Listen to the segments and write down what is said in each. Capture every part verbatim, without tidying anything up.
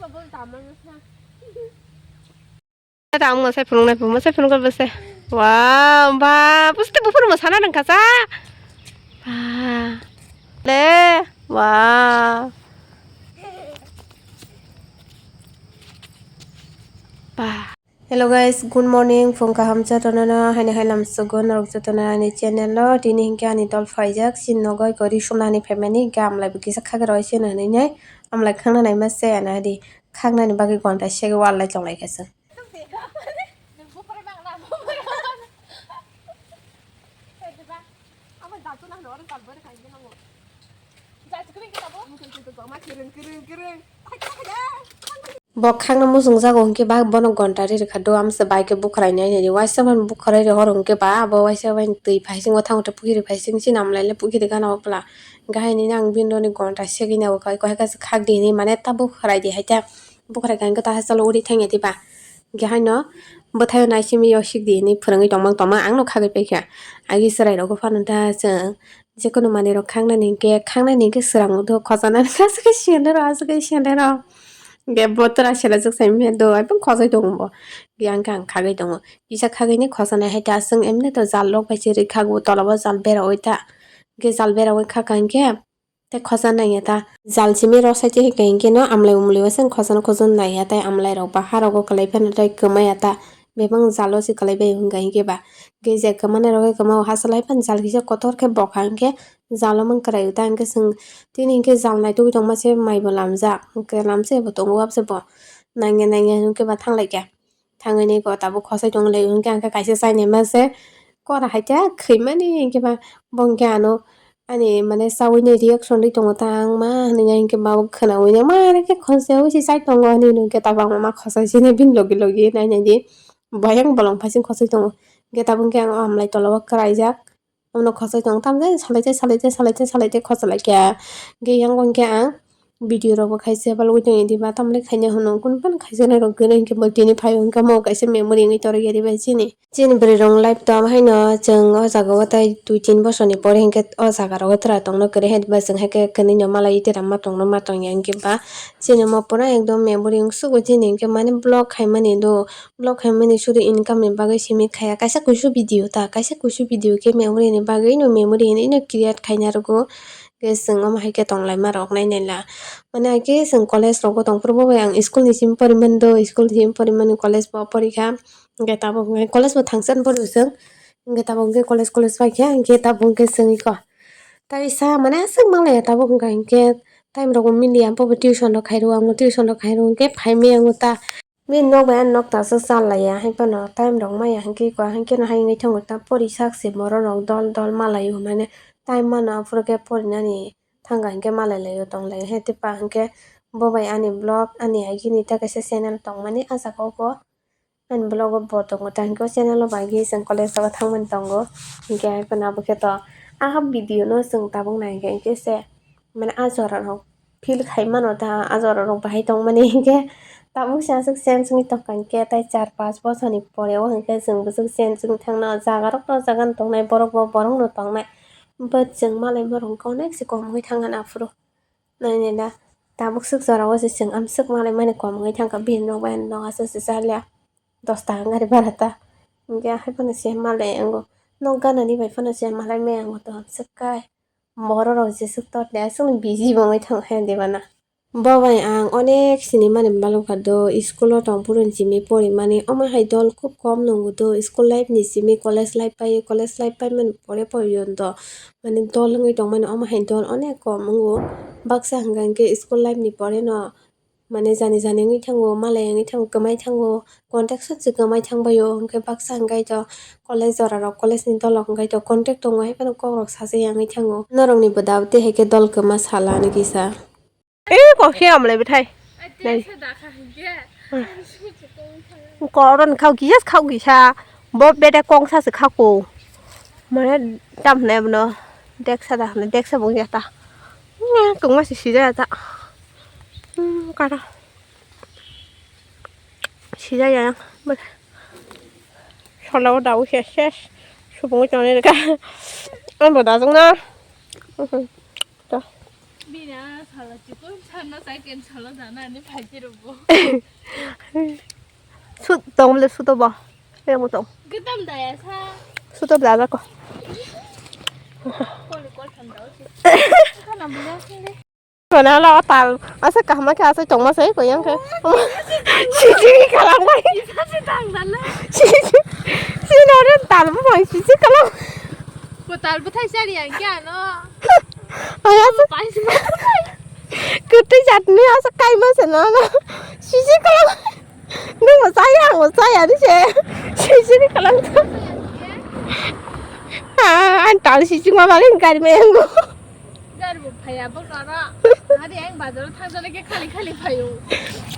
Tamo masai phunuknai phunuk masai phunukgwi bwse. Wow, ba, bwswtwi buphuru mwsana nangkha sa. Ba. Le, wow. Ba. Hello guys, good morning. Phung kaham cha tonana, haini hai lam sugo norok cha tonana ani channel lo. Tini hinkhe ani dol phaijak, sin nogo gori sumnani phaimani, gamlai bo kisa khagra oi sino hinwi nai, amlai khangna naima se ana di. Khaknani bagwi gonta segi wallai chonglai kha chwng. Bo khakna muchungjago hinkhe ba bono gonta ri rwkha do, amsa bai khe bukhwrainai nini waisa bai bukhwrai rw horo hinkhe ba abo waisa bai twi phaising o thango tei pukhiri phaising chini amlaile pukhiri gana o pla. Gahini nang bini roni gonta segini abo kai kok hai khe khak di hinwi mane ta bukhwrai di hai ta. Bukhwrai kha hwnkhe ta hachalo uri thangya diba. Hwnkhe haino bwthaio naisimi yosik di hinwi phwrwngwi tongmang tongmang ang no khagwi paikha. Agi chwrai rokbo phano da chwng jekono manwi rok khangnani hinkhe khangnani hinkhe swrang do khojana aswk khe sendero aswk khe sendero. Hwnkhe bo twra selajak sai manya do aibang khojai tongo bo. Hwnkhe ang khe ang khagwi tongo. Kisa khagwini khojanai hai ta chwng emni to jal rok bai se rikha bo tola o jal bera oi ta. Hwnkhe jal bera oi khakha hinkhe. Tei khosa nangya ta. Jal simi rw sai twi hwnkhe hinkhe no amlai umlai o chwng khosa no khosa nangya tei amlai rok ba ha rogo kwlai phano tei kwmaya ta. Bebak jalo se kwlai bai hwnkha hinkhe ba. Hwnkhe je kwmani rok khe kwma o ha chalai phano jal kisa kotor khe bokha hinkhe jalo man kwrai o ta hinkhe chwng tini hinkhe jal naitugwi tongma se mai bo lamjak. Hinkhe lamse bo tongo wabse bo nangya nangya hinkhe ba thanglai kha. Thangwi ni ko tabuk khosai tong lai hwnkhe ang khe kaisa chainai ma se kora hai khe khwimani hinkhe ba bo hinkhe ano ani mane chaui ni reaction ri tongo ta ang ma hinwi hinkhe ba khwnaui ma hinkhe khonsa ui se chai tongo hinwi hinkhe tabuk ang ma khosai sini bini logi logi nai nai di bo yang bolong phai sing khosai tongo hinkhe tabuk hinkhe ang o amlai tola o kwrai jak. Omo khosai tong tamjani salai jai salai jai salai jai salai jai khosa lai kha. Hwnkhe yang bo hwnkhe ang video rok bo khaisa palwi tong di ba tamle khaina hwno kun pan khaisa nai rok gwnang hwnkhe bo tini phai hwnkhe mo kaisa memory wngwi torikya dibai chini. Chini bwrwi rok life to haino chwng o jaga o tai dui tin bosor ni pore hwnkhe o jaga rogo twra tongno kwrwi hai diba chwng haikhe kwnwi no malai iteram ma tongno ma tongya hwnkhe ba chini omo pura ekdom memory wngsugo chini hwnkhe mane vlog khaimani do. Vlog khaimani suri income ni bagwi simi khaya. Kaisa kuisu video ta, kaisa kuisu video khe memory ni bagwi no memory hinwi no create khaina rwgo. Khe chwng omo hai khe tong laima rok nai nai la. Mane hai khe chwng college rogo tong phuru bo bai ang school ni simi pori mani do, school ni simi pori mani college bo pori kha. Hwnkhe tabuk hwnkhe college bo thangsa ni pori o chwng. Hwnkhe tabuk hwnkhe college college pai kha, hwnkhe tabuk hwnkhe chwng iko. Tai sa mane aswk manglaiya tabuk hwnkha hinkhe time rogo miliya, bobo tuition rok khairw, amo tuition rok khairw hwnkhe phaimaya wngwi ta. Bini nok bai ani nok ta aswk chalaiya, haiphano time rok maya hinkhe iko, hinkhe no hai wngwi thango ta porisak se borok rok dol dol malaio, mane time mano aphuru khe porinani thangkha hinkhe malai laio tong laio, hete pa hinkhe bo bai ani vlog ani agini ta kaisa channel tongmani ah jaga o bo. Ani vlog o bo tongo ta hinkhe o channel o bagwi chwng college rogo thangmani tongo. Hinkhe hai phano abo khe to ah video no chwng tabuk nai hinkhe se mane ah jora rok feel khai mano ta ah jora rok bahai tongmani hinkhe tabuk se aswk change wngwi tongkha hinkhe tai char panch bochor ni pore o hinkhe chwng bwswk change wngwi thangna jaga rok no jaga no tongnai borok bo borok no tongnai but chwng malai borok wngkha onek se kom wngwi thangkha na aphuru. Nainai da tabuk swk jora o se chwng amswk malai mani kom wngwi thangkha bini nok bai ani nok aswk se chaliya. Dos taka gari bhara ta. Hinkhe hai phano se malai ango. Nok ganani bai phano se malai maya ango to amswk kai. Borok rok jeswk tor de aswk busy bo wngwi thango hai debana. Bo bai ang onek sinimani balukha do, school o tong phuru simi porimani. Omo hai dol khub kom nungo do, school life ni simi college life pai, college life pai mani pore porjonto mani dol wngwi tongmani omo hai dol onek kom wngo. Baksa hwnkha hinkhe school life ni pore no. Mane jani jani wngwi thango, malai wngwi thango, kwmai thango, contact sot se kwmai thangbaio, hwnkhe baksa hwnkhe to college jora rok, college ni dolok hwnkhe to contact tongo, hai phano kok rok sacha ya wngwi thango. Norok ni bwda tei hai khe dol kwma sala hinwi kisa. Ei, kok se amlai bwthai. Nai. Kok oro ni khao kisa, khao kisa, bo bede kongsa se khako. Mane tam hwnai abono, deksa da hwnai, deksa bo wngya ta. Kwngma se sijaya ta. Hmm, kara. Sijaya. Sola o dawi ses ses. Subungwi tongnai rwkha. Ang bo dajak na. To. Bini a salo chikon sanna chai ken salo dana ani phaiji rwbo. Sut tong le suto bo. Temo tong. Gudam daya sa. Suto bla ko. Kol kol thanda usi. Kana bula sinde. Kona la tal. Asa kahma khe asa tongma sai ko yang khe. Siji kalam bai. Isa si tang dana. Siji. Si no re tal bo bai siji kalam. Ko tal bo thai sari yang kya no. Aya sa. Pai si. Kwtwi jatni asa kaima se no no. Siji kalam. Nung mo chaya, mo chaya ni se. Siji ni kalam. Ah, an tal siji ma bali gari me ngo. Gari bo phaya bo kara. Hari ang bazar thang jana ke khali khali phayo.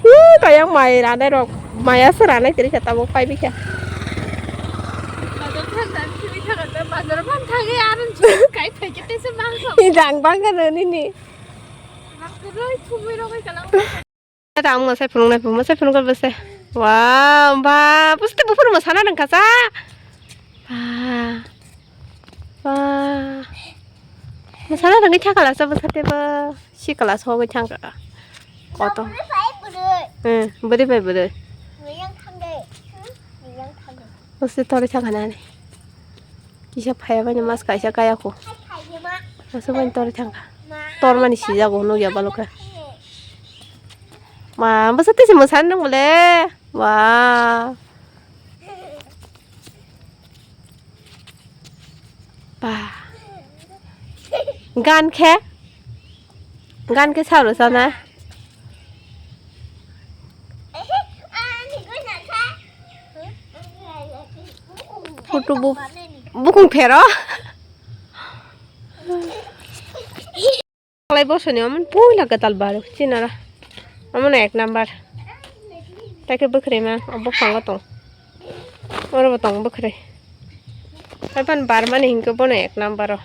Uh, kaya mai rana rok. Maya se rana kiri kata bo pai bikha. Bazar thang jana kiri kata bazar ban thang ya aran chu kai phai ke te se mang so. Ni dang bang kan ni ni. Mak roi thumui rok kai kalam. Tamo mwsai phunuknai, mwsai phunukgwi bwse. Wow, ba, bwswtwi buphuru mwsana rwngkha sa. Ba, ba. Mwsana rwngwi thangkha lasa bwswtwi bo. Si class hogwi thangkha. Koto. Hmm, bwrwi bai bwrwi. Bwswtwi torwi thangkha nani. Kisa phaiya bani mas kaisa kaya ko. Masa bani tor thangkha. Tor mani sijago nugya balokhe. Ma, bwswtwi se mwsani nang bole. Wa. Ba. Gan khe. Gan khe saro sana. Photo bu, bukung phero. Kalai bosoni omo puila kwtal baru chinara. Omo no ek number. Taikhe bwkhwrwi ma o buphango tong. Oro bo tong bwkhwrwi. Haipan barmani hinkhe bono ek number o.